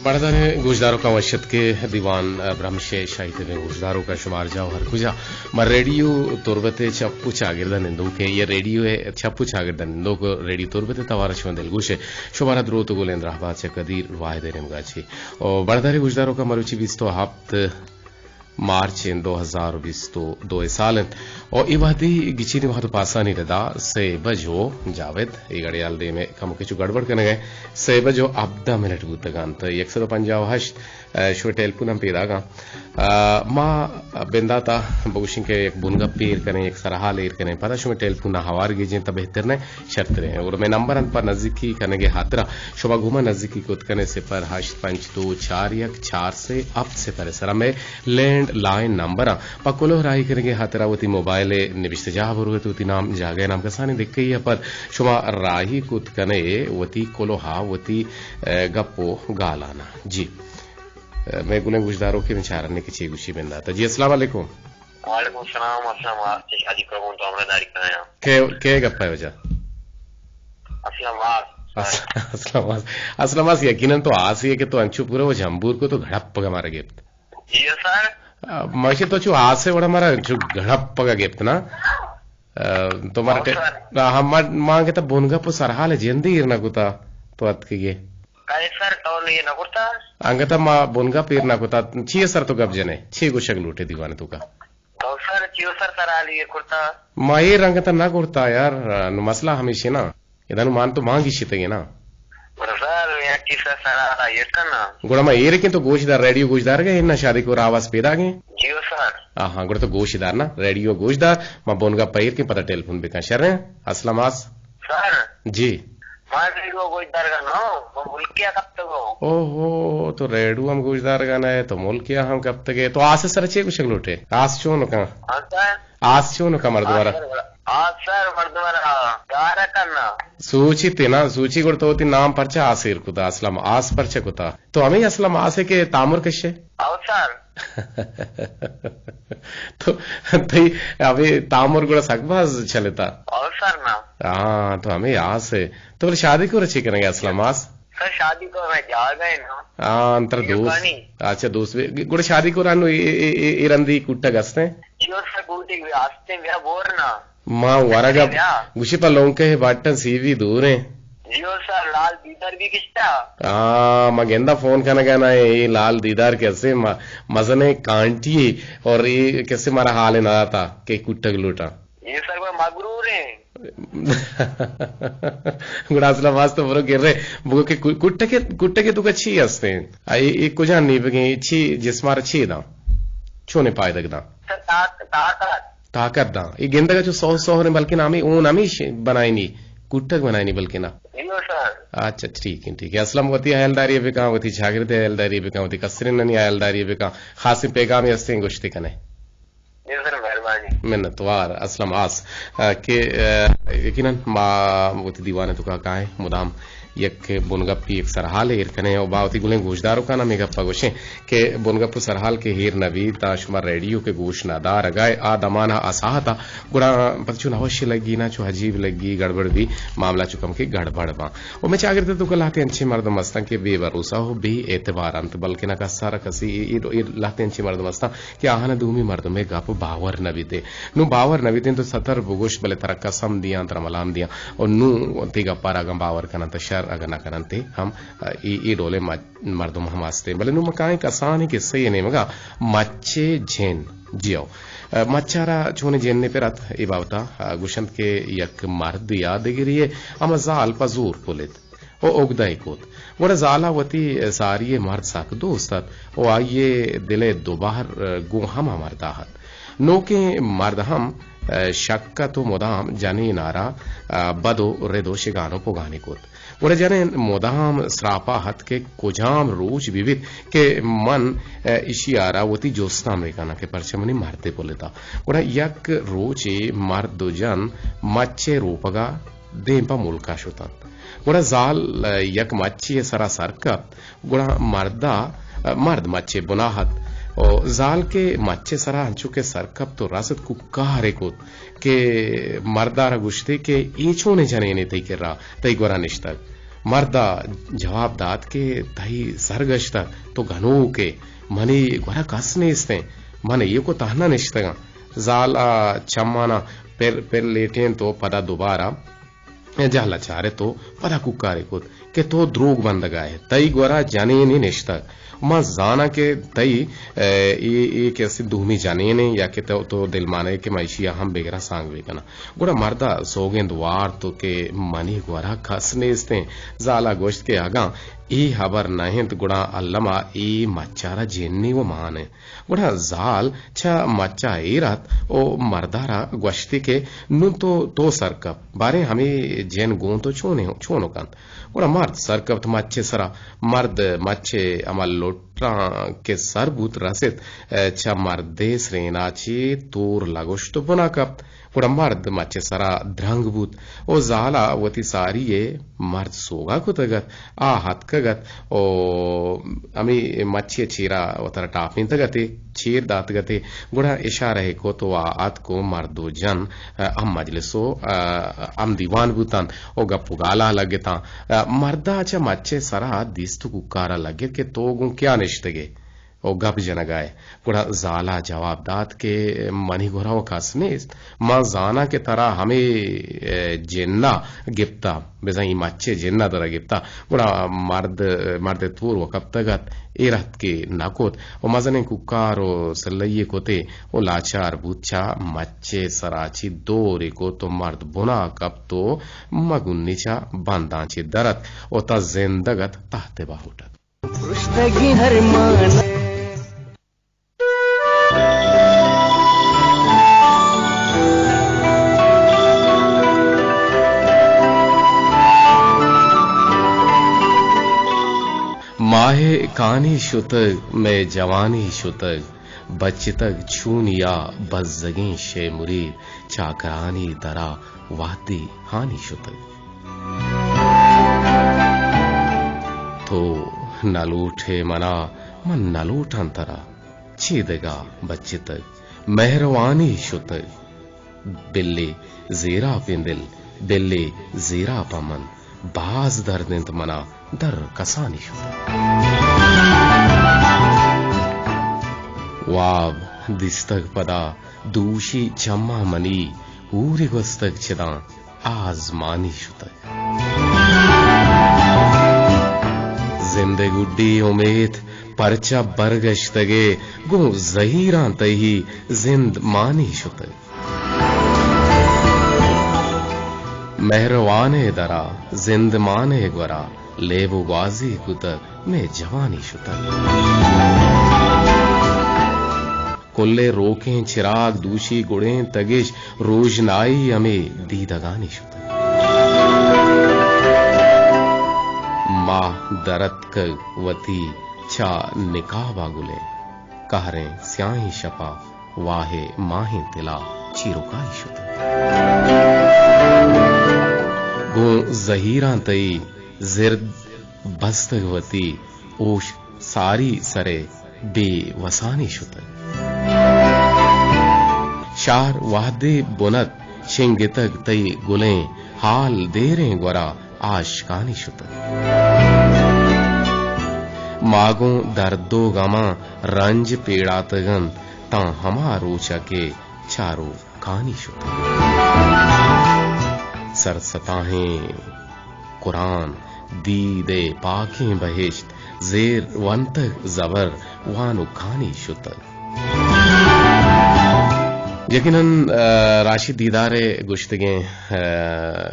بڑداریں گوشداروکاں وش اتک کہ دیوان، ء، برمش ء شاہی تبیں گوشداروکاں شمار جاہ ء ہر کجا ما ریڈیو تربت ء چپ ء چاگرد ء نندوک ایں، یا ریڈیو ء چپ ء چاگرد ء نندوک ریڈیو تربت ء توار ء شمئے دلگوش ء شمارا دروت ء گلیں دراہبات چہ قدیر واحد ء نیمگا چہ۔ او بڑداریں گوشداروکاں، مروچی بیست ء ہپت مارچ ایں دو ہزار و بیست و دو ء سال انت۔ او اے وہدی گچینی وہد و پاسانی ردا سے بج و جاوید اے گڑیال دیم ء کمکے چو گڑبڑ کنگ ء، سے بج و ہبدہ منٹ بوتگ انت۔ یک سد و پنجاہ و ہشت، ء، شمئے ٹیلیفون ہم پیداگ آں۔ ء، ما بندات ء بگوشیں کہ یک بنگپ ایر کنیں، یک سرحال ایر کنیں، پدا شمئے ٹیلیفون ء ہوار گیجیں تہ بہتر نہ شرتریں۔ اور مئے نمبر انت پہ نزیکی کنگ ء ہاترا، شما گوما نزیکی کت کنے صفر ہشت پنچ دو چار یک چار سے ہپت صفر ء سرا مئے لینڈ لائن نمبر آں۔ پہ کلوہ راہی کنگ ء ہاترا وتی موبائل ء نبشتہ جاہ بروت، وتی نام جاگہ ء نام کسانیں دکہ ء پر شما راہی کت کنے وتی کلوہ ء وتی، ء، گپ و گالان ء۔ جی۔ ء، مئے گلیں گوشداروکے من چارنے کہ چے گوشی بندات ء۔ جی، السلام علیکم۔ وعلیکم السلام، السلام آس، شادی کرو تو ہمراہ داری کنایا۔ کے، کے گپ ہے وجہ؟ اسلم آس۔ اس-، اسلم آس۔ اسلم آس، یقیناً تو آس ہی ہے کہ تو انچو پورا وہ جمبور کو تو گھڑپ پگا مارا گپت۔ جی سر۔ آ، ماشی تو چو آس ہے وڑا مارا چو گھڑپ پگا گپت نا۔ آ، تو مارا ہاں ٹے-، سر۔ آ، ہم ما-، مانگے تا بونگا پو سرحال جندی ایر نہ کتا تو اتکگے۔ کائے سر، تو نے نہ کرتا؟ انگتا ما بنگپ ایر نہ کرتا۔ چیے سر تو گپ جنے؟ چی گوشگ لوٹے دیوان تو کا؟ تو سر، چیو سر سر حالی ایر کرتا؟ ما اے رنگ تا نہ کرتا یار، نو مسئلہ ہمیشی نا۔ ادا نو مان تو مانگی شتگے نا۔ گڑا سر، میں اکی سر سر حالا ایر کرنا۔ گڑا ما ایر کن تو گوش دار، ریڈیو گوش دار گئے نا، شادی کو آواز پیدا گئے۔ جیو سر۔ ہاں ہاں، گڑا تو گوش دار نا، ریڈیو گوش دار، ما بنگپ ایر کن پتا ٹیلیفون بکن۔ شر ہیں؟ اسلم آس۔ سر۔ جی۔ ما ریڈیو گوشدارگا نہ، ما ملکیا کپتگو۔ او ہو، تو ریڈیو ہم گوشدارگا نہ، تو ملکیا ہم کپتگے۔ تو آس سر چے گوشگ لوٹے؟ آس چون کن؟ ہاں سر۔ آس چون کن مردم را؟ آس سر، آس سر مردم را گارا کرنا۔ سوچی تے نا، سوچی گڑ تو تی نام پرچا آسیر کتا، اسلم آس پرچا کتا؟ تو ہمیں اسلم آسے کہ تامر کشے؟ او سر۔ تو، تئی ابھی تامر گڑا سک باز چلتا۔ او سر نا۔ ہاں، تو ہمیں آس ہے۔ تو بولے شادی کو رچی کریں گے اسلم آس؟ سر، شادی کو میں جاگا ہے نا۔ ہاں، انتر دوست۔ اچھا، دوست بھی۔ گڑا شادی کو رانو اے، اے، اے، اے رندی کٹا گستے ہیں؟ جیو سر، گوٹی بھی آستے بیا بور نا۔ ما ورگا بیا۔ گوشی پہ لونکے ہے باٹن سی وی دور ہیں۔ جیو سر، لال دیدار بھی کشتا۔ ہاں، ما گندا فون کنگا نا، اے لال دیدار کسے ما-، مزنے کانٹی ہے اور اے کسے مارا حال نہ آتا کہ کٹگ لوٹا۔ یہ سر وہ مغرور ہیں۔ گڑا اسلم آس تو برو گر رہے، بگو کہ کو-، کٹگے، کٹگے تو کا چی ہستے ہیں؟ اے، اے کجا نیبگیں، چی جسمار چی داں؟ چونے پائدگ داں؟ سر، طاق-، طاقت۔ طاقت داں۔ اے گندگا چو سوہ سوہ نے، بلکن ہمیں اون ہمیش بنائینی، کٹگ بنائینی بلکن نا۔ جی ہو سر۔ اچھا، ٹھیک ہے، ٹھیک ہے۔ اسلم وتی حیالداری بکاں، وتی چاگرد حیالداری بکاں، وتی کسرینانی حیالداری بکاں۔ خاصیں پیغامے ہستیں گوشتے کنے؟ جی سر، مہربانی۔ منتوار اسلم آس، آ، کہ، آ، یقیناً ما وتی دیوان تو کا کائیں مدام یک بنگپی، یک سرحال ایر کنیں اور با وتی گلیں گوشداروکاں ہمیں گپا گوشیں کہ بنگپ و سرحال کے ہیر نہ بی تا شما ریڈیو کے گوش نہ دار اگائے آ دمانا آ ساہتا گڑا پتہ چون ہوش لگی نا چو عجیب لگی گڑبڑ بی معاملہ چو کم کے گڑبڑ باں۔ و مئے چاگرد ء توکا لہتیں انچیں مردم استاں کہ بے بھروسہ و بے اعتبار انت، بلکنا کسارا کسی اے، اے، اے لہتیں انچیں مردم استاں کہ آہانا دومی مردمے گپ باور نہ بیت۔ نوں باور نہ بیت تو ستر بگوش، بلے ترا قسم دیاں، ترا ملام دیاں۔ و نوں تئی گپارا اگاں باور کننت شر، اگاں نہ کننت ہم، اے، اے ڈولیں مچ-، مردم ہم استیں۔ بلے نوں ما کائیں کسانیں کسہ یے نیمگا مچے جن۔ جی او۔ مچارا چونیں جنے پر ات، اے بابتا گوشنت کہ یک مرد یا دگری ہما زال پہ زور پلت۔ و اگدہ ء کت۔ گڑا زال ء وتی ساری ء مرد سک دوست ات و آئی ء دل ء دوبہر گوں ہما مرد ء ات۔ نوکیں مرد ہم شک ات و مدام جنین ء را بد و رد و شگان و پگانی کت۔ گڑا جنین مدام سراپ ء ات کہ کجام روچ بہ بیت کہ من ایشی ء را وتی جستاں بہ کناں کہ پرچہ منی مرد ء پلتا۔ گڑا یک روچے مرد و جن مچ ء روپگ ء دیم پہ ملک ء شت انت۔ گڑا زال یک مچے ء سرا سر کپت، گڑا مرد ء، مرد مچے بناہ ات و زال کہ مچے سرا انچو کہ سر کپت و رست کوکارے کت کہ مرد ء را گوشتے کہ اے چونیں جنینے تئی کرا، تئی گورا نشتگ؟ مرد ءَ جواب دات کہ تئی سر گشتگ، تو گنوک ئے، منی گورا کس نیست اِنت، من ایوک ءُ تہنا نشتگاں۔ زال ءَ چماناں پر پر لیٹینت ءُ پدا دوبارہ جہل ءَ چارت ءُ پدا کوکارے کت کہ تو دروگ بندگ ءَ ئے، تئی گورا جنینے نشتگ۔ من زاناں کہ تئی، اے، اے، اے کسی دومی جنین اِنت یا کہ تو، تو دلمانگ ئے کہ من ایشی ءَ ہم بگراں سانگ بکناں۔ گڑا مرد ءَ سوگند وارت کہ منی گورا کس نیست اِنت۔ زال ءَ گوشت کہ اگاں اے ہبر نہ اِنت گڑا الم ءَ اے مچ ءَ را جنے وَ مان اِنت۔ گڑا زال چہ مچ ءَ ایر ات ءُ مرد ءَ را گوشتی کہ نوں تو، تو سر کپ، باریں ہمے جن گوں تو چون، چون کنت؟ گڑا مرد سر کپت مچ ءِ سرا۔ مرد مچ ءِ ہما لٹاں کہ سر بوت رست، چہ مرد ءِ سرین ءَ چہ تور لگوشت ءُ بنا کپت۔ گڑا مرد مچ ءِ سرا درنگ بوت ءُ زال ءَ وتی ساری ءَ مرد سوگا کتگ ات۔ آ اتکگ ات ءُ ہمے مچی ءِ چیرا وتارا ٹاپینتگ ات ئے، چیر داتگ ات ئے۔ گڑا اشارہ ئے کت ءُ آ اتک ءُ مرد ءُ جن ہم مجلس ءُ ہم دیوان بوتنت ءُ گپ ءُ گالا لگتاں۔ مرد ءَ چہ مچ ءِ سرا دیست ءُ کوکارا لگت کہ تو گوں کیا نشتگ ئے؟ ءُ گپ جنگ ءَ ئے۔ گڑا زال ءَ جواب دات کہ منی گورا وَ کس نیست۔ من زاناں کہ ترا ہمے، اے، جن ءَ گپتا، بزاں اے مچ ءِ جن ءَ ترا گپتا۔ گڑا مرد، مرد ءِ تور وَ کپتگ ات، ایر اتک ئے نہ کت ءُ مزنیں کوکار ءُ سلہی ئے کت ئے ءُ لاچار بوت چہ مچ ءِ سرا چہ دور ئے کت ءُ مرد بنا کپت ءُ مگنی چہ بنداں چہ در اتک ءُ تا زندگ ات تحت باہوٹ ات۔ پرشتگیں ارمان۔ ماہ کانی شتگ، مئے جوانی شتگ، بچتگ چونیا بزگیں شے مرید، چاکرانی درا وہدی ہانی شتگ۔ تو نہ لوٹ ئے منا، من نہ لوٹاں ترا۔ چیدگا بچتگ، مہروانی شتگ۔ بلے زیرا پہ دل، بلے زیرا پہ من، باز درد انت منا در کسانی شتگ۔ واب دیستگ پدا دوشی چماں منی، ہوری گوستگ چداں آزمانی شتگ۔ زند ءِ گڈی امیت پرچا برگشتگ ئے، گوں زہیراں تئی زندمانی شتگ۔ مہروان ءِ درا، زندمان ءِ گورا، لیب ءُ گوازی کتگ، مئے جوانی شتگ۔ کل ءِ روکیں چراگ دوشی گڑیں تگش روژنائی ہمے دیدگانی شتگ۔ ماہ درتکگ وتی چہ نقاب ءَ گلیں، قہریں سیاہیں شپ ءَ واہ ءِ ماہیں تلا چیرکائی شتگ۔ گوں زہیراں تئی زرد بستگ وتی، اوش ساری سر ءِ بے وسانی شتگ۔ شہر وہدے بنت شنگتگ تئی گلیں، ہال دیریں گورا آشکانی شتگ۔ ما گوں درد ءُ غماں رنج پیڑاتگ انت، تاں ہما روچ ءَ کہ چارو کانی شتگ۔ سرستاہیں قرآن، دید ءِ پاکیں بہشت، زیر ونتگ زبر وانوکانی شتگ۔ یقیناً، آ، راشد دیدار ءِ گوشتگیں، آ،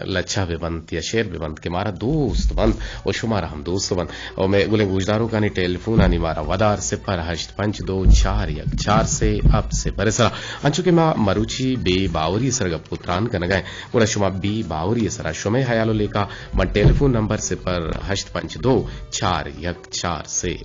لچہ بہ بنت یا شعر بہ بنت کہ مارا دوست بنت ءُ شمارا ہم دوست بنت۔ ءُ مئے گلیں گوشداروکانی ٹیلیفونانی مارا ودار، صفر ہشت پنچ دو چار یک چار سے ہپت صفر ءِ سرا۔ انچو کہ ما مروچی بے باوری ءِ سرا گپ ءُ تران کنگ ءَ ایں، گڑا شما بے باوری ءِ سرا شمئے ہیال ءُ لیکہ من ٹیلیفون نمبر صفر ہشت پنچ دو چار یک چار سے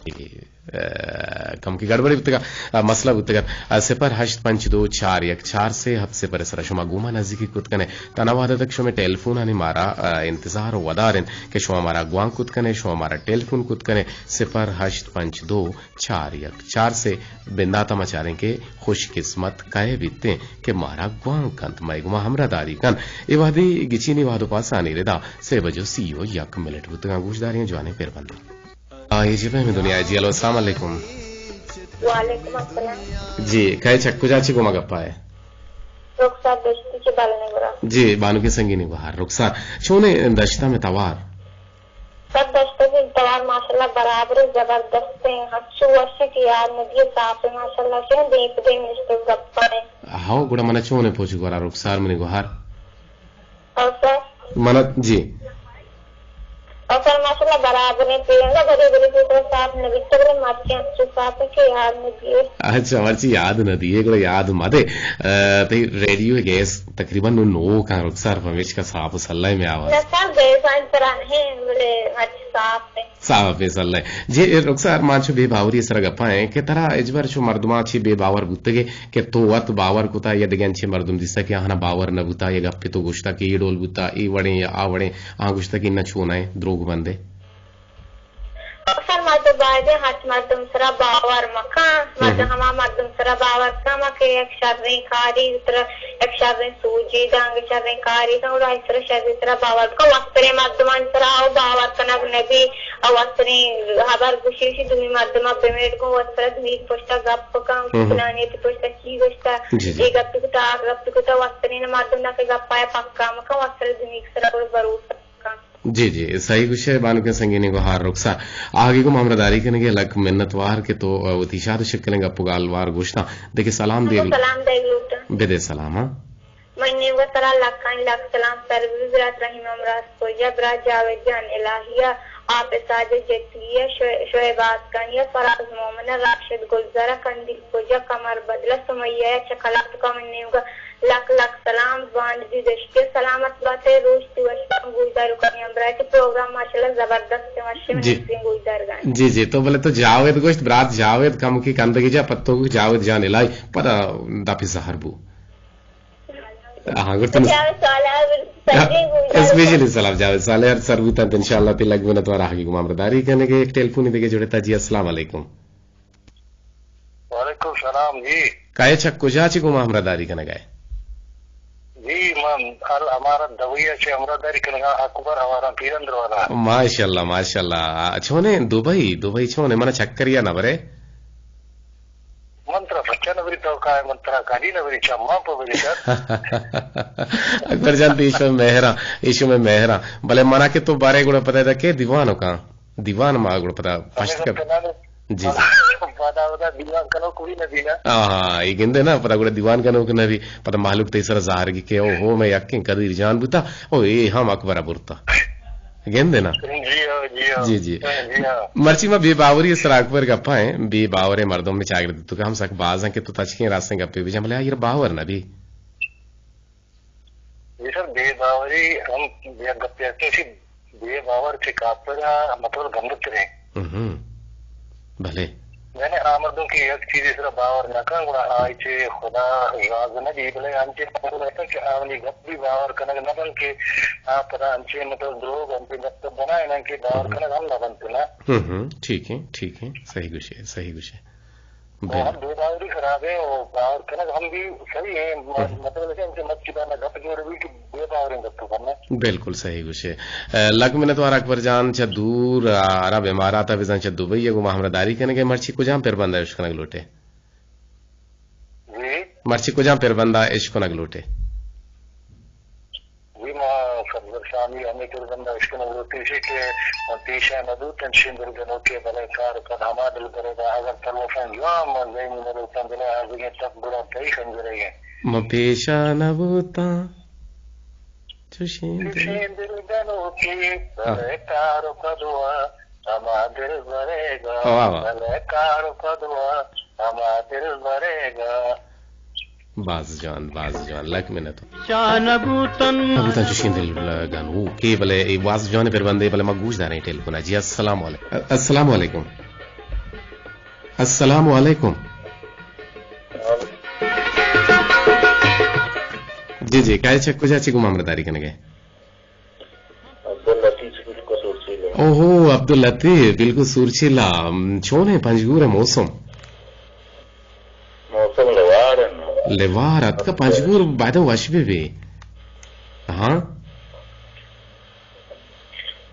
ء، کمکے گڑبڑی بوتگ ء، مسئلہ بوتگ ء۔ ء، صفر ہشت پنچ دو چار یک چار سے ہفت صفر ء سرا شما گوں ما نزیکی کت کنے۔ تنا وہد ء تک شمے ٹیلیفونانی مارا، ء، انتظار و ودار انت کہ شما مارا گوانک کت کنے، شما مارا ٹیلیفون کت کنے۔ صفر ہشت پنچ دو چار یک چار سے۔ بندات ء ما چاریں کہ خوش قسمت کئے بیتیں کہ مارا گوانک کنت، مئے گوما ہمراہ داری کن۔ اے وہدی گچینی وہد و پاسانی ردا سے بجو سی و یک منٹ بوتگاں۔ گوشداریں جوانیں پربنداں۔ آ، اے چہ پہمیں دنیا ء۔ جی، ہلو، السلام علیکم۔ وعلیکم السلام۔ جی، کئے چہ کجا چہ گوما گپا ئے؟ رخسار دشتی چہ بلنے گورا۔ جی، بانک سنگینی گوہار۔ رخسار، چونیں دشتا میں توار؟ سر، دشتا میں توار ماشاءاللہ برابر زبردست ہیں۔ ہنچو وشی کہ یار ندی صاف ہے ماشاءاللہ، چون دیپ دیم نشتو گپا ہے۔ ہاو، گڑا منا چونیں پوچ گورا رخسار منی گوہار؟ او سر۔ من، جی۔ او سر، ماشاءاللہ برابر ہیں، پیرنگا بڑے بڑے پیسر صاف نبیت، بڑے مرچی اچھے صاف ہے کہ یاد نبیت۔ اچھا، مرچی یاد نہ دیے، گڑا یاد مدے۔ اه، تئی ریڈیو گیس تقریباً نو نو کان رخسار، پمیشکا صاف و سلہ میں آواز۔ نہ سر، گیس آن پر نہیں، بڑے مرچی صاف ہے۔ صاف پیسر لے۔ جی، رخسار، ما چو بے باوری سر گپا ہیں کہ ترا اجبر چو مردماں چی بے باور بوتگے کہ تو وت باور کتا یا دگہ انچیں مردم دیستا کہ آہانا باور نہ بوتا یا گپے تو گوشتا کہ اے ڈول بوتا، اے وڑیں یا آ وڑیں، آ گوشتا کہ نہ چونائیں، دروگ بندے۔ سر، مردم باید ہچ مردم سرا باور مکن، مردم ہما مردم سرا باور کن کہ یک شریں کاری سرا، یک شریں سوجی دانگ، شریں کاری دانگ، گڑا آئی سرا شریں سرا باور بکن۔ وستریں مردمانی سرا او باور کنگ نبی، او وستریں ہبر گوشی، شی دومی مردما بمیڑ گوں، وت سرا دومی پشتا گپ بکن، فلانی تی پشتا چی گوشتا، جی، جی۔ اے گپی کتا، آ گپی کتا، وستریں مردم نا کہ گپا پکا مکن، وسترا دومی سرا گڑا بھروسہ کن۔ جی، جی، صحیح گوشے، بانکیں سنگینی گوہار رخسار۔ آہگی گوں ہمراہ داری کنگے لک منت وار کہ تو، اه، وتی شاد و شکلیں گپ و گالوار گوشتاں۔ دگہ سلام دیگ۔ سلام دیگ لوٹاں۔ بدے سلام، ہاں۔ من نیمگا ترا لکانی لک سلام سر بی برات رحیم امراض کجا، برات جاوید جان الہیا، آپ ساجد جتویا، شو-، شعیب آسکانیا، فراز مومنا، راشد گلزارا، قندیل کجا، قمر بدلا، سمیہ چکلات کا من نیمگا لک لک سلام، بانڈ بی دشتی سلامت باتے، روچ تی وش بان گوشداروکانی ہمراہ تی پروگرام ماشاءاللہ زبردست ہے، وشی من جی۔ نسرین گوشدارگان۔ جی، جی، تو بلے تو جاوید گوشت، برات جاوید کم کی کندگی جا پتو گوشت جاوید جان الہی، پدا دپی زہر بو۔ ہاں، گڑا تو نس- جاوید سالار، سنگین گوشدار اسپیشلی سلام جاوید سالار سر بوتنت، انشاءاللہ تی لگ منت وار آہگی گوں ہمراہ داری کنگے۔ یک ٹیلیفونی دگہ جڑتا جی، السلام علیکم۔ وعلیکم سلام جی۔ کئے چہ کجا چہ گوں ما ہمراہ داری کنگا ئے؟ جی، من الامارت دبئی ء چہ ہمراہ داری کنگا، اکبر آواران پیرندر والا۔ ماشاءاللہ، ماشاءاللہ۔ چونے دبئی، دبئی چونے؟ من چکریا نہ برے؟ من ترا پچا نہ بری، تو کائے من ترا کدی نہ بری، چماں پہ بری سر۔ اکبر جان، ایشو مہرا، ایشو میں مہرا۔ بلے منا کہ تو بارے گڑا پتہ ہے کہ دیوانو کان۔ دیوان ما گڑا پدا پشت کپ۔ جی، جی۔ پدا، پدا دیوان کنوک بھی نہ بینا۔ آہا، اے گندے نا، پدا گڑا دیوان کنوک نہ بی، پدا مہلوک تئی سرا زہر گی کہ او ہو، میں یکیں قدیر جان بوتا، او اے ہم اکبر برتا۔ گندے نا؟ جی ہاں، جی ہاں۔ جی، جی۔ جی ہاں۔ مرچی ما بے باوری سرا اکبر گپا ہیں، بے باوریں مردم میں چاگرد تو کہ ہم سک باز ہیں کہ تو تچکیں راستیں گپے بجن، بلے آئی را باور نہ بی۔ جی سر، بے باوری ہم یک گپے است کہ بے باور چہ کافر ء مطلب گندتریں۔ ہم۔ بلے۔ یعنی آ مردم کہ یک چیزے سرا باور نہ کن، گڑا آئی چہ خدا راز نہ بی، بلے انچیں مردم است کہ آ منی گپ بھی باور کنگ نہ بنت کہ آ پدا انچیں مطلب دروگ، انچیں گپ بنائیناں کہ باور کنگ ہم نہ بنت نا۔ ہم، ہم، ٹھیک ہے، ٹھیک ہے، صحیح گوشے، صحیح گوشے۔ بلے۔ ہم بے باوری خراب ہے، اور باور کنگ ہم بھی صحیح ہے، م-، ہم۔ مطلب ہے کہ انچیں مسجدانا گپ جوڑ بھی کہ بے باوریں گپ کرنا۔ بالکل صحیح گوشے۔ اے، لک منت وار اکبر جان، چہ دور، آ، عرب امارات ء بزاں چہ دبئی ء گوں ما ہمراہ داری کنگے، مرچی کجام پر بندہ اش کنگ لوٹے؟ جی؟ مرچی کجام پر بندہ اش کنگ لوٹے؟ جی، ما سرزر شامی ہمے پر بندہ اش کنگ لوٹے کہ پیشا نہ بوت انچیں دل گنوکے، بلے کار کن ہما دل برے گا، اگر تلوساں جوان من زیمی نہ لوٹاں، دل آزگیں تپ گڑا تئی خنجرے گئے۔ من پیشا نہ بوتاں چوشیں دل۔ چوشیں دل گنوکے، آہ۔ بلے کار و کدوا ہما دل برے گا، واہ واہ۔ بلے کار و کدوا ہما دل برے گا۔ باز جوان، باز جوان، لک منت۔ شاہ نہ بوتن۔ نہ بوتن چوشیں دل گنوکے، بلے اے باز جوان پر بندے، بلے ما گوش داریں ٹیلیفون ء۔ جی، السلام علیکم۔ السلام علیکم۔ السلام علیکم۔ جی جی، کئے چہ کجا چہ گوں ما ہمراہداری کنگ ءَ؟ عبداللطیف چہ بالکل سورچیلہ۔ اوہو، عبداللطیف، بالکل سورچیلہ۔ چون ایں پنجگور ءِ موسم؟ موسم لوار اِنت۔ لوار اتکہ پنجگور باید وش بہ بی۔ ہاں؟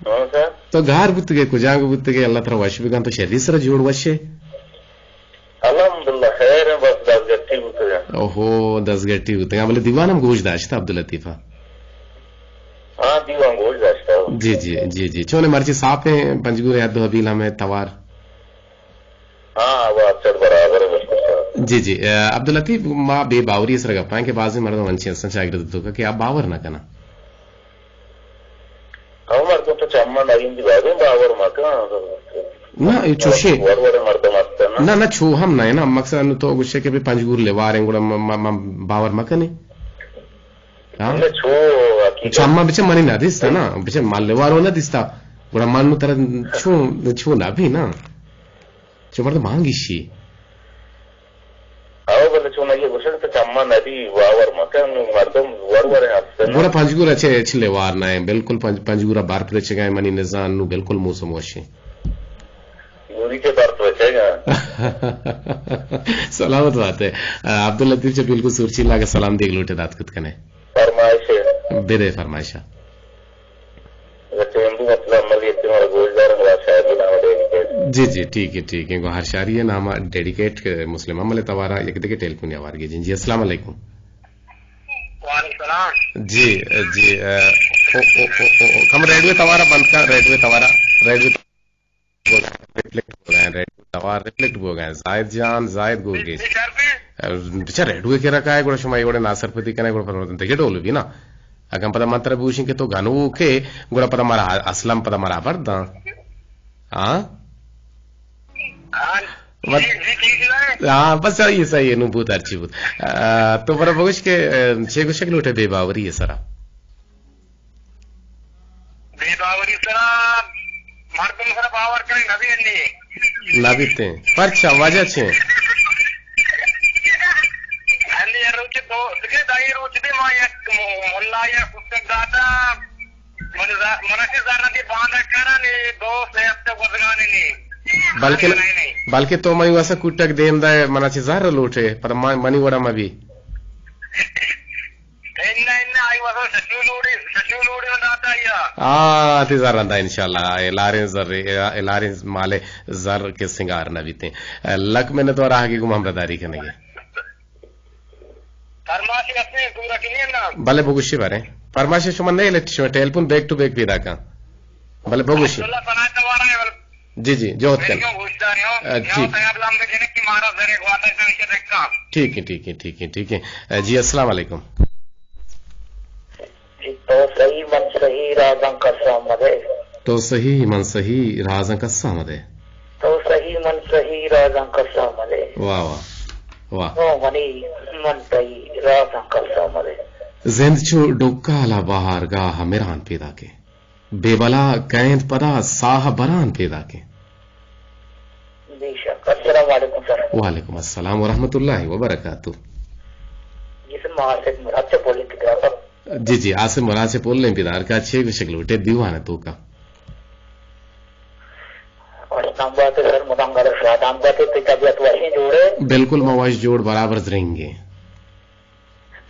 ہاں سر۔ تو گار بوتگ ئے، کجانک بوتگ ئے، اللہ ترا وش بکنت، تو شری سرا جوڑ وش ئے؟ الحمدللہ خیر ایں، بس دزگٹی بوتگ ایں۔ اوہو، دزگٹی بوتگ ایں، بلے دیوان ہم گوش داشتہ عبداللطیف ءَ؟ ہاں، دیوان گوش داشتہ۔ جی جی جی جی، چون ایں مرچی ساپ ایں پنجگور ءِ حد و حبیل ہمے توار؟ ہاں، آواز چڑ برابر ایں، بالکل سر۔ جی جی، اے، عبداللطیف، ما بے باوری ءِ سرا گپاں کہ بازیں مردم انچیں ہستاں چاگرد ءِ توکا کہ آ باور نہ کناں۔ ہمے مردم تو چماں نہ گندی، بازیں باور مہ کن۔ نہ، اے چوشیں۔ وڑ وڑیں مردم ہستاں نا۔ نہ نہ، چو ہم نہ ایں نا، مقصد انوں تو گوشے کہ بے پنجگور لوار ایں، گڑا م-، م-، م-، باور مہ کنے۔ ہاں؟ نہ، چو حقیقت۔ چماں بچہ منی نہ دیستا نا، بچہ ما لوارو نہ دیستا، گڑا من ترا چو، چو نہ بی نا۔ چو مردم ہانگیشی۔ او بلے چون آئی گوشگ تو چماں نبی، باور مکن، مردم وڑ وڑیں ہست نا۔ گڑا پنجگور ءَ چہ ہچ لوار نہ ایں، بالکل پنج-، پنجگور ءَ برف رچگ ءَ ایں، منی نزان نوں بالکل موسم وش ایں۔ گوری چہ برف رچگ ءَ ایں۔ سلامت بات ئے۔ عبداللطیف چہ بالکل سورچیلہ، اگہ سلام دیگ لوٹے دات کت کنے۔ فرمائش ایں۔ بدے فرمائشا۔ اچھا، ہندو مسلم عمل یہ تمہارا گوشدار ہمارا شاعری نام ڈیڈیکیٹ۔ جی جی، ٹھیک ہے، ٹھیک ہے، گوہر شاعری ءِ نام ڈیڈیکیٹ کہ مسلم عمل توارا یک دگہ ٹیلیفون آوار گی۔ جی جی، السلام علیکم۔ وعلیکم السلام۔ جی جی، اے، او، او، او، او، او، کم ریڈیو توارا بند کن، ریڈیو توارا، ریڈیو ریفلیکٹ بوگ ءَ ایں، ریڈیو توار ریفلیکٹ بوگ ءَ ایں۔ زاہد جان، زاہد گوگیش۔ بچار ریڈیو ءِ کرا کائے، گڑا شما اے وڑیں ناسرپدی کنے، گڑا پدا دگہ ڈول بی نا۔ اگاں پدا من ترا بگوشیں کہ تو گنوک ئے، گڑا پدا مارا اصلاً پدا مارا ہبر داں۔ ہاں؟ ہاں، بس صحیح، صحیح، نوں بوت، ہرچی بوت۔ آ، تو مارا بگوش کہ، آ، چے گوشگ لوٹے بے باوری ءِ سرا؟ بے باوری سرا مردم سرا باور کنگ نہ بیت نی۔ نہ بیت ایں۔ پرچا؟ وجہ چے؟ انی روچ دو، دگہ دائی روچ دے ما یک م-، ملا یا کتک داتا، من زا-، من چی زر دی باندہ کرا نی، دو سے ہفتے گزگانے نی۔ بلکہ، نہیں، نہیں۔ بلکہ تو منی واسا کتک دیم دے، منا چی زر لوٹے، پر ما-، منی وڑا مبی۔ اناں، اناں، آئی واسطہ ششو لوڑی، ششو لوڑی نہ داتا یا۔ آ، تی زر رندا انشاءاللہ، اے لاریں زر، اے لاریں مالے زر کہ سنگار نہ بیتیں۔ لک منت وار آہگی گوں ہمراہداری کنگے۔ فرماشی اپنے پورا کنی نا۔ بلے بگوشی بارے۔ فرماشی شما نہیں لٹ، شما ٹیلیفون بیک ٹو بیک پیدا کن۔ بلے بگوشی۔ عبداللہ پناہ دوارا ہے، بلے جی، جی، جہد کن۔ ٹھیک۔ ٹھیک ہے، ٹھیک ہے، ٹھیک ہے، ٹھیک ہے۔ جی، السلام علیکم۔ جی، تو صحیح، من صحیح، رازاں کس آمدے۔ تو صحیح، من صحیح، رازاں کس آمدے۔ تو صحیح، من صحیح، رازاں کس آمدے۔ واہ، واہ، واہ۔ تو منی، من تئی، رازاں کس آمدے۔ زند چو ڈکالا بہارگاہ مران پیدا کے۔ بے بلا کئینت پدا ساہ بران پیداکیں۔ بے شک۔ السلام علیکم سر۔ وعلیکم السلام ورحمۃ اللہ وبرکاتہ۔ جی سر، ما آصف مراد چہ پولنگ پیداکا۔ جی جی، آصف مراد چہ پولنگ پیداکا، چے گوشگ لوٹے دیوان توکا؟ اسلام آباد سر، مدام گل شادان باتے، تئی طبیعت وشیں جوڑے؟ بالکل، ما وش جوڑ برابر زرنگیں۔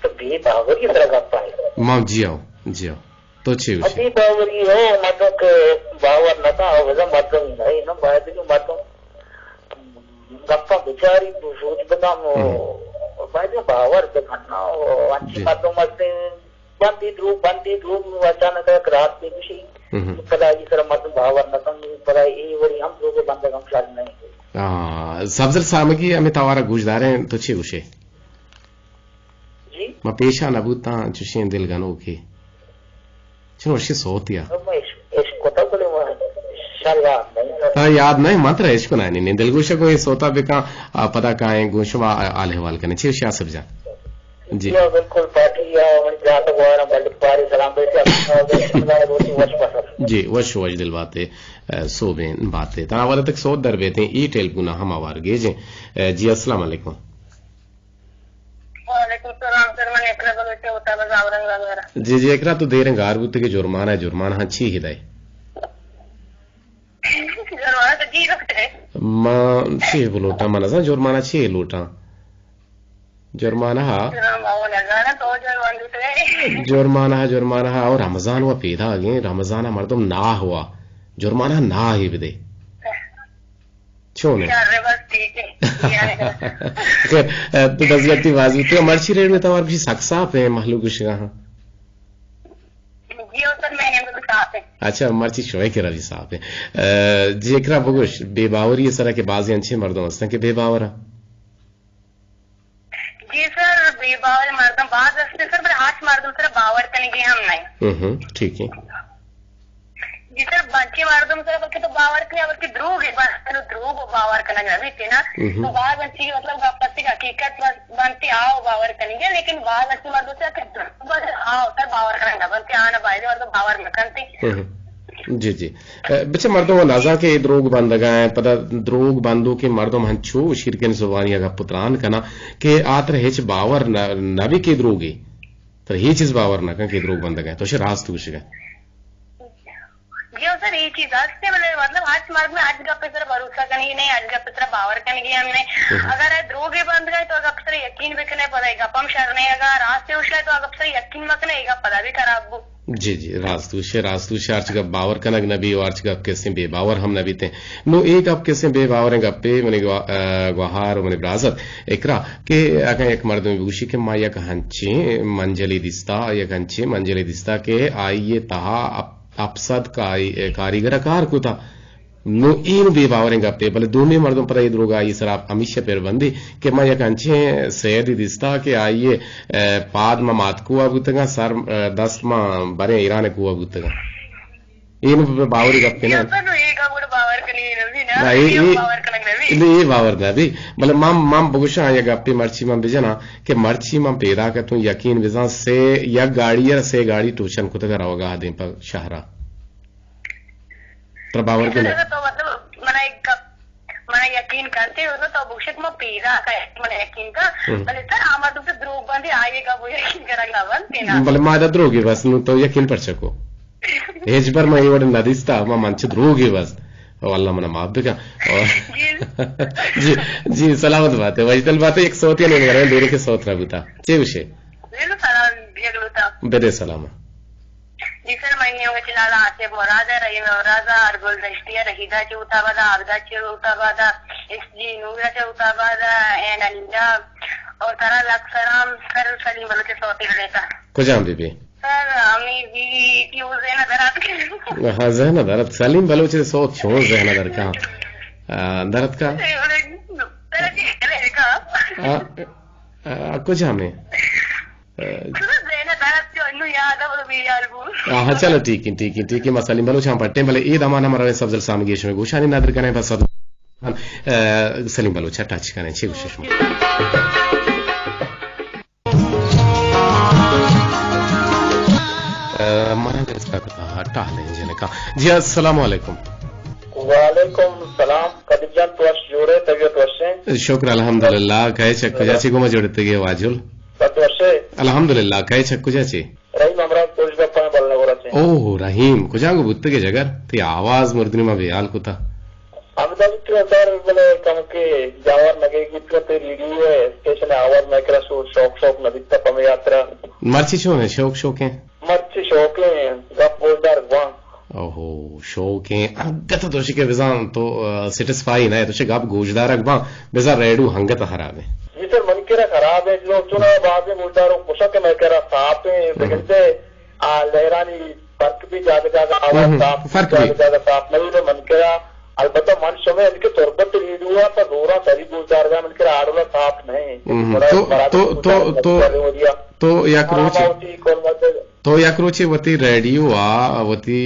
تو بے باوری سرا گپ ءَ ئے۔ ما جی آؤ، جی آؤ۔ تو چے گوشے؟ بے باوری ہو، مردم کہ باور نہ کن، او بزن مردم نہیں نا، باید کہ مردم گپاں بچاری، سوچ بکن، او باید کہ باور بکن نا، او انچی مردم ہستے، بندی دروگ، بندی دروگ، اچانک یک رات بے گوشی، پدا ای سرا مردم باور نہ کن، پدا ای وڑی ہم دروگ بندگ ہم شر نہیں۔ ہاں، سبزل سامگی ہمیں توارا گوش داریں، تو چے گوشے؟ جی؟ ما پیشا نہ بوتاں چشیں دل گنوکے۔ چنو وشیں سوتے آ۔ ما اش-، اشکتا بلے ما شر یاد نہیں۔ ہاں، یاد نہیں، من ترا اشکنائینی نہیں۔ دلگوشا گوں اے سوتا بکاں، آ، پدا کائیں گوں شما آ-، حال احوال کنیں۔ چے وشیں آصف جان؟ جی۔ جی، بالکل، پارٹی یا منی برات گوارا بلک پاری سلام بیتے، اللہ تعالیٰ دوستی وش بسر۔ جی، وش وش دل باتے، ء، سوبین باتے۔ تنا ودا تک سوت در بیتے، ای ٹیلیفون ہم آوار گیجیں۔ ء، جی، السلام علیکم۔ وعلیکم السلام، سر، من اقرا بلوچ ء، اتاباد زاوران گنگارا۔ جی، جی، اقرا تو دیریں گار بوتے کہ جرمانہ، جرمانہ ہاں چی ہدائے؟ جرمانہ تو جی رکھتے۔ ما چی بلوٹاں، من نزاں جرمانہ چی لوٹاں۔ جرمانہ ہا۔ جرمانہ ہا، جرمانہ ہا، اور رمضان و پیدا گیں، رمضان مردم ناہ ہوا۔ جرمانہ ناہ ہی بدے۔ چون ہے؟ شر، بس ٹھیک ہے۔ خیر، ء، تو دزگٹی بازی تو مرچی ریڈ میں توار کچھ سک صاف ہے مخلوق گوشگا ہاں۔ جی، او سر، میں نے بھی صاف ہے۔ اچھا، مرچی شوئے کرا بھی صاف ہے۔ ء، جی، اقرا بگوش، بے باوری سرا کہ بازی انچے مردم ہستن کہ بے باورا۔ جی سر، بے باور مردم باز است سر، پر ہرچ مردم سر باور کنگی ہم نہیں۔ ہم، ہم، ٹھیک ہے۔ جی سر، بنچی مردم سر بلکہ تو باور کنی، بلکہ دروگ ہے، بس تو دروگ و باور کنگ نہ بیتی نا۔ ہم۔ تو باز انچی مطلب گپ است کہ حقیقت بس بنتی آو باور کنگی، لیکن باز انچی مردم سر کہ دروگ بس آو سر باور کنگ نہ بنتی، آنا باید مردم باور نہ کنتی۔ ہم۔ جی، جی۔ ء، بچہ مردم و نزاں کہ اے دروگ بندگا ہیں، پدا دروگ بندوکیں مردم ہنچو شیرکن زبانی ء گپ و تران کناں کہ آ ترا ہچ باور نہ، نہ بی کہ دروگے۔ ترا ہچ چیز باور نہ کن کہ دروگ بندگا ہیں۔ تو شے راست گوشگا۔ جی ہو سر، اے چیز است، بلے مطلب ہرچ مردم ہرچ گپے سر بھروسہ کنی نہیں، ہرچ گپے سر باور کنگی ہم نہیں۔ ہم۔ اگر اے دروگے بندگا ہیں تو اے گپ سر یقین بکنے، پدا اے گپ ہم شر نہیں، اگر راستے اوشا تو اے گپ سر یقین مکنے، اے گپ پدا بھی خراب بو۔ جی، جی، راست گوشے، راست گوشے، ہرچ گپ باور کنگ نہ بی و ہرچ گپ کسیں بے باور ہم نہ بیتیں۔ نوں اے گپ کسیں بے باوریں گپے، منی گوا-، ء، گوہار و منی برازت اقرا کہ اگاں یک مردمے بگوشی کہ ما یک ہنچیں منجلے دیستا، یک ہنچیں منجلے دیستا کہ آئی ء تہا اپ-، اپسد کائی-، کاریگر ء کار کتا۔ نوں اے نوں بے باوریں گپے، بلے دومی مردم پدا اے دروگ آئی سرا ہمیشہ پر بندی کہ ما یک انچیں سیدی دیستا کہ آئی ء، ء، پاد ما ماتکو ء بوتگاں، سر، ء، دست ما بریں ایران ء کوہ ء بوتگاں۔ اے نوں بے باوری گپے نہ۔ اے گپ گڑا باور کنی نہ بی نا، نا، اے، اے اے، باور کنگ نہ بی۔ اے باور نہ بی۔ بلے من، من بگوشاں یک گپے مرچی من بجناں کہ مرچی من پیداک اتوں یقین بزاں سے یک گاڑی ء سے گاڑی ٹوچن کتگ ء روگا دیم پہ شہرا۔ ترا باور کنئے؟ تو مطلب، منا یک گپ، منا یقین کنتے ہو تو بگوشت ما پیدا کا، منا یقین کا۔ ہم۔ بلے سر، آ مردم تو دروگ بندی، آئیے گا وہ یقین کرا گا بنتے نا۔ بلے ما دا دروگی بس، نو تو یقین پرچا کو؟ ہیچ بر ما یہ وڑ نہ دیستا، ما منچ دروگی بس۔ او اللہ منا معاف بکا۔ او جی۔ جی، جی، سلامت بات ہے، وجدل بات ہے، ایک صوت یا نہیں، میرے دیر کے صوت رہا بوتا۔ چے وشے؟ بلو سلام، بیا گلوتا۔ بدے سلام۔ جی سر، منی نیمگ ء چہ لالا آصف مراد ء، رحیم امراز ء، ارگل دشتی ء، رشیدہ چہ اوتاباد ء، عابدہ چہ اوتاباد ء، ایس جی نور ء چہ اوتاباد ء، این انیلا اور ترا لک سلام سر، سلیم بلوچ ء سوتی رڑیتا۔ کجام بی بی؟ سر، ہمیں بی ٹی او زینہ درات۔ ہاں، زینہ درات۔ سلیم بلوچ ء سوت چون زینہ در کا؟ آ، درات کا؟ سر، جی، کا؟ آ، آ، کجام ہے؟ آ، ہاں، چلو، ٹھیک ہے، ٹھیک ہے، ٹھیک ہے، ما سلیم بلوچ ہم پٹیں، بلے اے دمان ہم رویں سبزل سامگی شمے گوشانی ندر کنیں، بس سبزل، آ، سلیم بلوچ ٹچ کنیں، چے گوشے شما؟ آ، منا دل کا کتا ٹالیں جنکا۔ جی، السلام علیکم۔ وعلیکم السلام۔ قدیر جان، تو اش جوڑے، طبیعت وشیں؟ شکر الحمدللہ۔ کئے چک کجا چی گوما جوڑتگے واجل؟ بس وشے۔ الحمدللہ۔ کئے چک کجا چی؟ رحیم امراض پوش گپاں بل نگورا چی۔ اوہ، رحیم، کجا گو بوتگے جگر؟ تی آواز مردنی ما بیال کتا۔ ہمدا تو سر بلے کم کے جاور نگے گیت تے ریڈیو ہے، اسٹیشن آواز میں کرا سو شوق شوق نہ بیتا پمے یاترا۔ مرچی چون ہے، شوق شوق ہیں؟ مرچی شوقیں گپ بولدار باں۔ اوہو، شوقیں۔ انگت تو شکے بزان تو، آ، سیٹسفائی نہ ہے، تو شکے گپ گوشدارگ باں، بزان ریڈو ہنگت خراب ہے۔ جی سر، منی کرا خراب ہے، جو چنا بازیں گوشداروں خوشا کہ میں کرا صاف ہیں، ہم۔ بگندے آ لہرانی فرق بھی جاگہ جاگہ آواز ہم، صاف، فرق بھی۔ جاگہ جاگہ صاف نہیں، تو من کرا البتہ من شمے ان کے تربت ریڈیو پر زورا سری گوشدار گا، من کرا آڈولا صاف نہیں۔ ہم، بڑا تو، مراکز تو، گوشدار تو، تو، تو یک ہاں، روچے۔ تو یک روچے وتی ریڈیو ء وتی،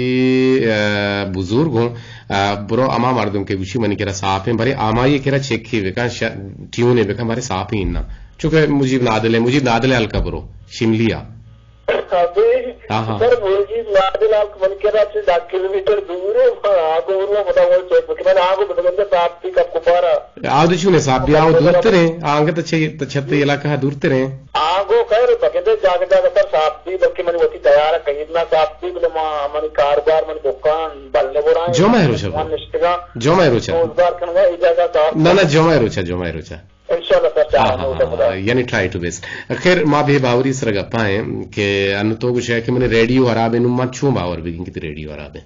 آ، بزرگ ہوں، آ، برو ہما مردم کہ گوشی منی کرا صاف ہیں، برے ہمائی کرا چیک ہی بکن، ش-، ٹیون ہی بکن، برے صاف ہی نہ۔ چونکہ مجیب نادل ہے، مجیب نادل ہے ہلکا برو، شملی آ۔ ابھی ہاں، ہاں۔ سر، مجیب نادل ہلک من کرا چھ دہ کلومیٹر دور ہے، ہاں، آگو برو، پتا وہ چیک بکنا، آگو بتگندے صاحب تی کپ کو پارا۔ آ دو چونے صاحب بھی آو دورتر ہیں، آنگے تو چھ، تو چھتے علاقہ دورتر ہیں۔ آگو خیر، بگندے جاگہ جاگہ سر صاحب بھی، بلکہ منی وتی تیار کہیرنا صاحب بھی، بلے ما، منی کاروبار، منی دکان، بلے برائیں۔ جمعہ روچہ من نشتگاں۔ جمعہ روچہ۔ روزگار کنگا، اجازت آپ۔ نہ، نہ، جمعہ روچہ، جمعہ روچہ۔ انشاءاللہ سر، چاہاں ہاں، ہاں، ہاں، یعنی ٹرائی ٹو بیسٹ۔ خیر، ما بے باوری سر گپا ہیں کہ ان تو گوشے کہ منی ریڈیو خراب ہے، نو من چون باور بگیں کہ تی ریڈیو خراب ہے؟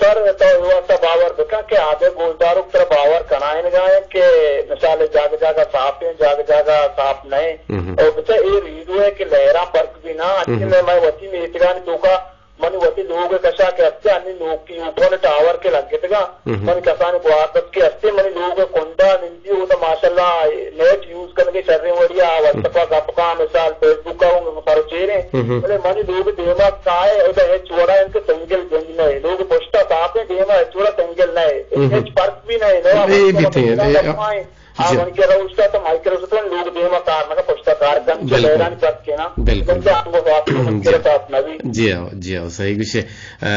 سر، تو اے واسطہ باور بکن کہ آدھے گوشداروک ترا باور کنائینگا ہیں کہ مثال جاگہ جاگہ صاف ہیں، جاگہ جاگہ صاف نہیں۔ ہم۔ اور بچہ اے ریڈیو ہے کہ لہراں فرق بھی نہ، اچھے ہم۔ میں، میں وتی میتگانی توکا منی وتی لوگ ء کشا کہ ہستے انی نوکی اوپر ٹاور کہ لگتگاں۔ ہم۔ منی کسانی گوارت کہ ہستے منی لوگ ء کنڈا نندی، اودا ماشاءاللہ نیٹ یوز کنگے شریں وڑی ء، واٹس ایپ ء گپ کاں، مثال فیس بک ء اوں سر چیریں۔ ہم۔ بلے منی لوگ دیما کائے، اودا ہچ وڑا انت سنگل گنج نہ، لوگ پشتا صاف ہیں، دیما ہچ وڑا سنگل نہ، ہم۔ ہچ فرق بھی نہ، نہ اے بیتے ہیں، اے آ، من کہ روشتا تو مائیکروسافٹ لوگ دیما کار نہ، پشتا کار کن، چہ بالکل۔ لہرانی پرک کنا۔ بالکل۔ بلکہ آنگو صاف، جی۔ جی ہاں، جی ہاں، صحیح گوشے۔ آ،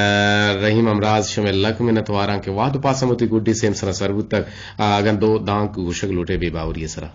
رحیم امراض، شمے لک منت واراں کہ وہد پاس ہم وتی گڈی سیم سرا سر بوتگ۔ آ، اگن دو دانک گوشگ لوٹے بے باوری سرا۔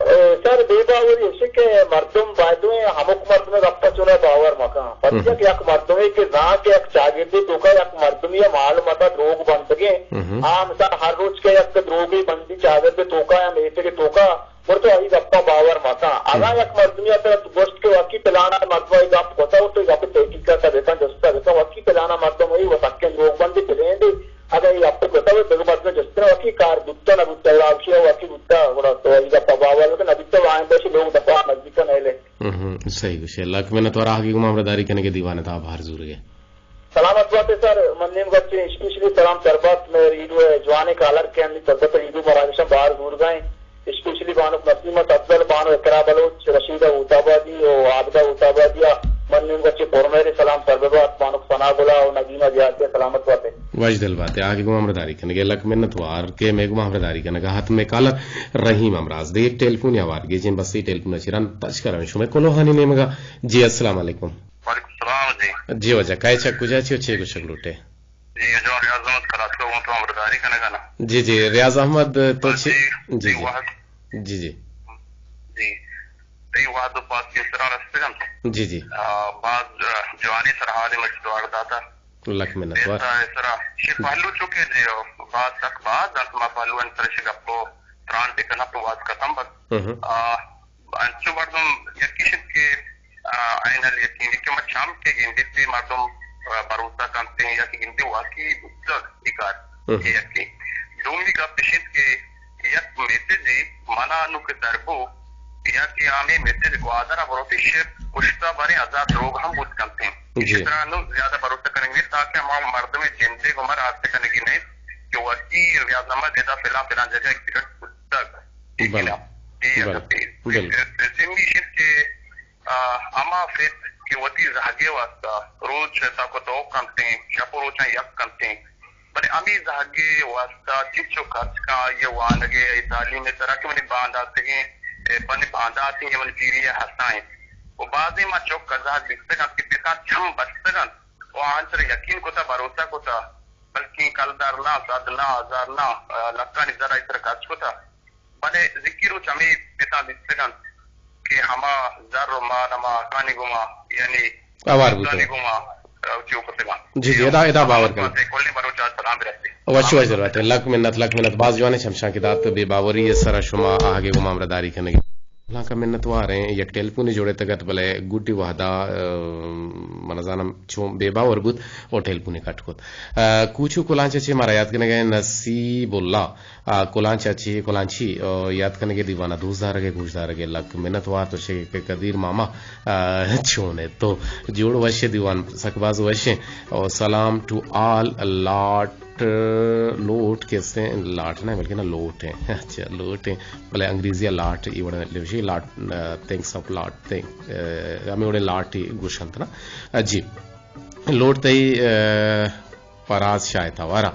اے، سر، بے باوری ایشی کہ مردم باید ہمک مردم گپا چونا باور مکن۔ پرچا ہم۔ کہ یک مردمے کہ زان کہ یک چاگردے توکا یک مردمی معلومات دروگ بنتگیں۔ ہم۔ آ مثال ہر روچ کہ یک دروگے بندی چاگردے توکا یا میتگے توکا، گڑا تو آئی گپا باور مکن۔ اگاں ہم۔ یک مردمی ء ترا گوشت کہ واقعی پلانا مردم ء اے گپ کتا، تو اے گپ تحقیق ء بکن، جست ء بکن، واقعی پلانا مردم ء و سکیں دروگ بندے پلینڈے، اگاں اے گپ کتا و دگہ مردم جست نہ، واقعی کار بوتا نہ بوتا، راوشی ء واقعی بوتا، گڑا تو آئی گپ ء باور بکن، نہ بوتا و آئندہ شی لوگ دفعہ نزدیک نہ لے۔ ہم، صحیح گوشے۔ لک منت وار آہگی گما ہمراہ داری کنگے دیوان ء تاب ہر زورگے۔ سلامت بات ئے سر، من نیمگا چہ اسپیشلی سلام سربات مئے ریڈیو ء جوانیں کالر کہ ہمے سربت ریڈیو مراگشاں بار زورگا ایں، اسپیشلی بانک نسیمت افضل، بانو اقرا بلوچ، رشیدہ ہوت آبادی و عابدہ ہوت آبادی ء من نیمگا چہ پرمہریں سلام سر ببات، بانک ثنا گل ء و ندیمہ زیارتی ء سلامت بات ئے۔ وش دل بات ئے، آ کہ گوں ہمراہ داری کنگ ء لک منت وار کہ مئے گوں ہمراہ داری کنگ ء ات مئے کالر رحیم ہمراز۔ دگہ یک ٹیلیفون ہوار گیجیں بس اے ٹیلیفون ء چہ رند پچ کرویں شمئے کلوہانی نیمگا۔ جی السلام علیکم۔ وعلیکم السلام جی۔ جی واجہ، کئے چہ کجا چے و چے گوشگ لوٹے؟ جی، جو ریاض احمد کراسکو گوں تو ہمراہداری کنگا نا۔ جی جی، ریاض احمد تو چے؟ جی جی۔ جی جی۔ جی۔ تئی وہد و پاس پیسرا رستگ انت۔ جی جی۔ آ، باز، آ، جوانی سرحال مچ دوار داتا۔ لک منت وار۔ پیسہ سرا شی پہلو چکے جی، باز تک باز انت ما پہلو انت سر شی گپ و تران بکنا تو باز ختم بس۔ ہم۔ آ، انچو مردم یکیش انت کہ، آ، عین الیقین کہ ما چم کہ گندیت مردم، آ، بھروسہ کنت یا کہ گندی واقعی بوتگ اے کار۔ ہم۔ اے یکے۔ دومی گپ اش انت کہ یک میسجے منا نوں کہ سر بو یا کہ ہمے میسج گوادر ء بروتی شر پشتا بریں ہزار دروگ ہم بوت کنت انت۔ جی۔ اسی طرح نوں زیادہ بھروسہ کنگ نیست تاکہ ہما مردم جندے گوں ما رابطہ کنگی نیست کہ وتی ریاض احمد ادا فلان فلان جگہ ایکسیڈنٹ بوتگ۔ بلے۔ اے بلے۔ یک۔ بلے۔ سیمی شر کہ آ، ہما فت کہ وتی زہگے واسطہ روچ تاکو تو کنتیں، شپ و روچاں یک کنتیں، بلے ہمے زہگے واسطہ چنچو خرچ کن، آئی ء وانگے، آئی تعلیم ء سرا کہ منی بانداتگیں، اے، منی بانداتیں یا منی پیری ء ہسائیں۔ و بازیں ما چک ء زہگ دیستگ انت کہ پساں چم بستگ انت و آہان سر یقین کتا، بھروسہ کتا، بلکیں کلدار نہ، صد نہ، ہزار نہ، آ، لکانی زر آئی سر خرچ کتا۔ بلے زکی روچ ہمے پتاں دیستگ انت کہ ہما زر و مال ہما حقانی گوما، یعنی ہوار بوتگ۔ حقانی گوما، آ، چو کتگ انت۔ جی، جی، ادا، ادا باور کنیں۔ کلیں بلوچ ء سلام برسے۔ وش وش در بات۔ لک منت، لک منت۔ باز جوانیں چمشانکے دات۔ بے باوری ء سرا شما آہگے گوما ہمراہ داری کنگے۔ لانکا منت واریں۔ یک ٹیلیفونے جوڑتگ ات، بلے گڈی وہدا، آ، من زانم چون بے باور بوت و ٹیلیفونے کٹ کت۔ آ، کوچو کلانچ ء چے مارا یاد کنگے نصیب اللہ۔ آ، کلانچ ء چی، کلانچی، آ، یات کنگے دیوان ء دوست دارگ ء گوش دارگ ء لک منت وار تو شے کہ قدیر ماما، آ، چون ئے تو جوڑ وش ئے دیوان سک باز وش ئے۔ او سلام ٹو آل لاٹ، لوٹ کسے لاٹ نہ بلکہ نا لوٹ ئے۔ اچھا لوٹ ئے۔ بلے انگریزی ء لاٹ ای وڑ لوشی لاٹ، آ، تھینکس آف لاٹ تھینک، آ، ہمیں وڑے لاٹ ای گوشنت نا۔ آ، جی۔ لوٹ تئی، آ، پراز شاہ ءِ توار ءَ۔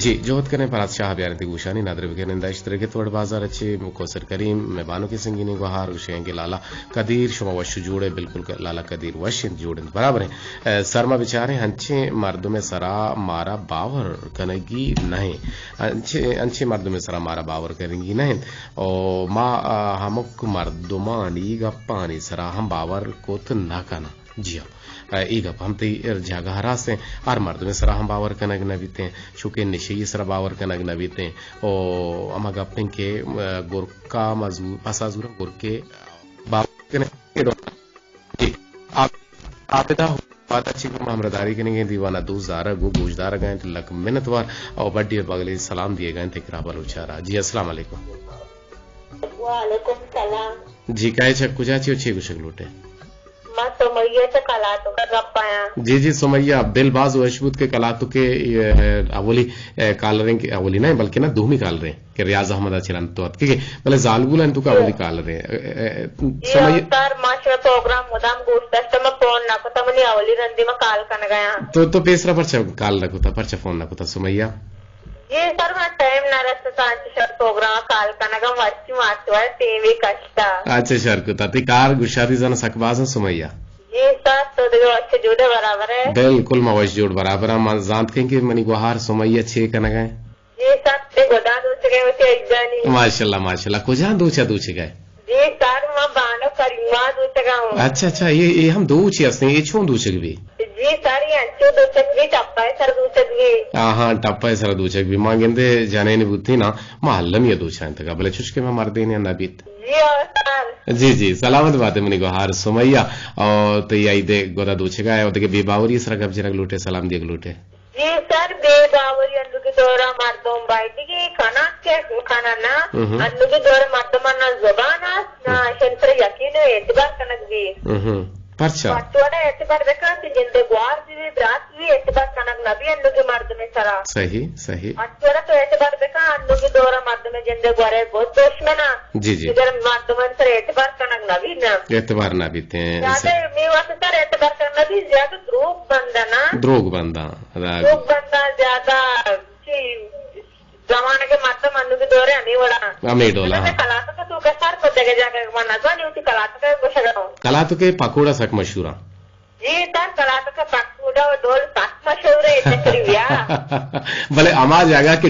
جی، جہد کنیں پراز شاہ ءَ بیاریں تئی گوشانی ندر بکنیں۔ داشت رگت وڑ بازار ءَ چہ کوثر کریم مئے بانک ءِ سنگینیں گوہار گوشیں کہ لالا قدیر شما وش جوڑ ئے، بالکل ک-، لالا قدیر وش انت، جوڑ انت، برابر انت۔ اے، سر ما بچاریں، انچیں مردم ءِ سرا مارا باور کنگی نہ انت۔ انچیں، انچیں مردم ءِ سرا مارا باور کنگی نہ انت۔ او ما، آ، ہمک مردمانی گپانی سرا ہم باور کت نہ کناں۔ جی ہاں، اے گپ ہم تئی جاگہ ءَ راست انت۔ ہر مردمے سرا ہم باور کنگ نہ بیت انت، چوکہ نشئی سرا باور کنگ نہ بیت انت۔ او ہما گپ انت کہ، آ، گرکا مزور، پسا زوراں گرکے باور کنگ۔ جی، آپ، عابدہ پادا چی گوں ہمراہداری کنگیں دیوان ءَ دوست دارگ و گوشدارگ ءَ انت، لک منت وار۔ او بڈی بغلی سلام دیگ ءَ انت اقرا بلوچ ءَ را۔ جی، السلام علیکم۔ وعلیکم سلام۔ جی، کئے چہ کجا چی و چی گوشگ لوٹے؟ ما سمیہ چہ کلاتک ءَ گپ ءَ آں۔ جی، جی، سمیہ، دل باز وش بوت کہ کلاتک ءِ، اے، اولی، اے، کالریں کہ اولی نہ، بلکہ نہ، دومی کالریں کہ ریاض احمد ءَ چہ رند تو اتکگے، بلے زالبول ءَ تو کہ اولی کالریں۔ اے، اے، اے، جی، سمیہ۔ سر، ما شما پروگرام مدام گوش داشتہ، ما فون نہ کتا، منی اولی رندی ما کال کنگ ءَ آں۔ تو، تو پیسرا پرچہ کال نہ کتا، پرچہ فون نہ کتا، سمیہ؟ جی سر، ما ٹائم نہ رستا انچش پروگرام کال کنگا، مرچی مارچ وار ٹیم بھی کشتا۔ اچھا، شر کتا۔ تئی کار گشادی زن سک بازن سمیہ۔ جی سر، تو دگہ وش جوڑ برابر ہے؟ بالکل، ما وش جوڑ برابر ہم۔ ما زانت کہیں کہ منی گوہار سمیہ چے کنگا ہے؟ جی سر، تے گدا دوچگے وتی اجدانی۔ ماشاءاللہ، ماشاءاللہ۔ کجا دوچا دوچگا ہے؟ جی سر، ما بانو کریمہ دوچگا ہوں۔ اچھا، اچھا، یہ، یہ ہم دوچی ہستیں، یہ چون دوچگ بھی؟ جی سر، یہ انچو دوچگ بھی، ٹپا ہے سر دوچگ بھی۔ ہاں، ہاں، ٹپا ہے سر دوچگ بھی۔ ما گندے جنین بوتی نا، ما ہلنی دوچا انتگا، بلے چوش کہ ما مردین یا نبیت۔ جی، او سر۔ جی، جی، سلامت بات ہے منی گوہار سمیہ۔ او تو یہ عید گدا دوچگا ہے، او دگہ بے باوری سر گپ جنگ لوٹے، سلام دیگ لوٹے۔ جی سر، بے باوری انوگی دورا مردم بایدگی کنن کہ کنن نا۔ مهم۔ انوگی دور مردم نا زبان است، نا مهم۔ شنتر یقین و اعتبار کنگ بی۔ مهم۔ پرچا؟ پٹوڑا اعتبار بکن کہ جندے گوار بی، برات بی، اعتبار کنگ نبی انوگی مردم سرا۔ صحیح، صحیح۔ پٹوڑا تو اعتبار بکن، انوگی دورا مردم جندے گوارے گو دشمنا۔ جی، جی۔ اگر مردم سر اعتبار کنگ نبی نا۔ اعتبار نبیتے ہیں۔ زیادہ می واسطہ سر اعتبار کنگ نبی، زیادہ دروگ بندنا۔ دروگ بنداں۔ دروگ بنداں زیادہ چی زمانگ ءِ مردم انوگی دور ءَ ہمے وڑا۔ ہمے ڈول ءَ، ہاں۔ کلاتک ءَ تو کسار کو دگہ جاگہ من نزانی، وتی کلاتک ءَ گوشگ ءَ۔ کلاتک ءِ پکوڑا سک مشہور آں۔ جی سر، کلاتک ءِ پکوڑا و ڈول سک مشہور ہے، تقریبا۔ بلے ہما جاگہ کہ